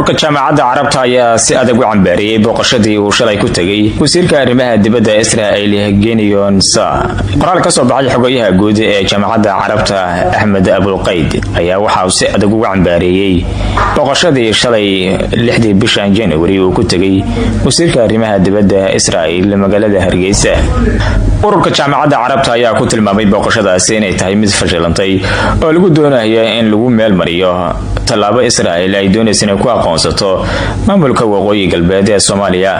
Ururka Jaamacadda Carabta ayaa si adag u cambaariyey booqashadii uu shalay ku tegey wasiirka arrimaha dibadda Israel, Gideon Saar. Qoraal ka soo baxay xogayaha guud ee Jaamacadda Carabta, Axmed Abulqayd, ayaa waxa uu si adag uga cambaareeyey booqashadii shalay, 6-dii bishan January, uu ku tegey wasiirka arrimaha dibadda Israel magaalada Hargeysa. Ururka Jaamacadda Carabta ayaa ku tilmaamay booqashadaasi inay tahay mid fashilantay oo lagu doonaya in lagu meel mariyo tallaabo Israel ay doonaysa inay ku aqoonsato maamulka Waqooyi Galbeed ee Soomaaliya.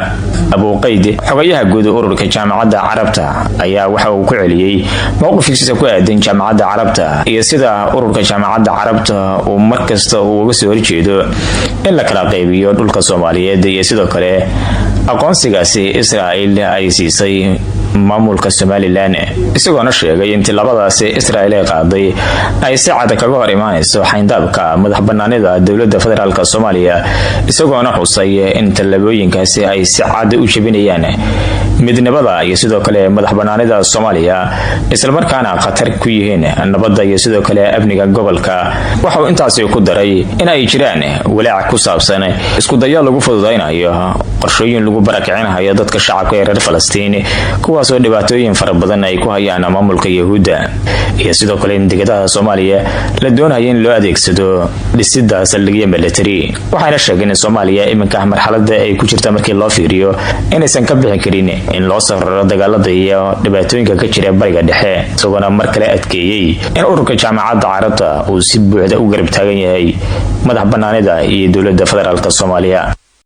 Abuuqayd, xogayaha guud ururka Jaamacadda Carabta, ayaa waxa uu ku celiyey mowqifkiisa ku aadan Jaamacadda Carabta iyo sida ururka Jaamacadda Carabta uu markasta uu uga soo horjeedo in la kala qaybiyo dhulka Soomaaliyeed iyo sidoo kale aqoonsigaasi Israel ay siisay maamulka Somaliland, isagoona sheegay in tilaabadaasi Israel ay qaaday ay si cad kaga hor imaanayso xayndaabka madax banaanida dowladda federaalka Soomaaliya, isagoona xusay in tallaabooyinkaasi ay si cad u jebinayaan midnimada iyo sidoo kale madax banaanida Soomaaliya, islamarkaana khatar ku yihiin nabadda iyo sidoo kale amniga gobolka. Waxa uu intaasi ku daray in ay jiraan walaac ku saabsan iskudayo lagu fududaynayo qorshooyin lagu barakicinayo dadka shacabka ee reer Falastiin, kuwaasoo dhibaatooyin fara badan ay ku hayaan maamulka Yahuudda, iyo sidoo kale in degadaha Soomaaliya la doonayo in loo adeegsado dhisida saldhigyo military. Waxayna sheegeen in Soomaaliya iminka marxalada ay ku jirta markii loo fiiriyo inaysan ka bixin karin in loo safraro dagaalada iyo dhibaatooyinka ka jira Bariga Dhexe, isagoona mar kale adkeeyey in ururka Jaamacadda Carabta uu si buuxda u garab taagan yahay madax banaanida iyo dowladda federaalka Soomaaliya.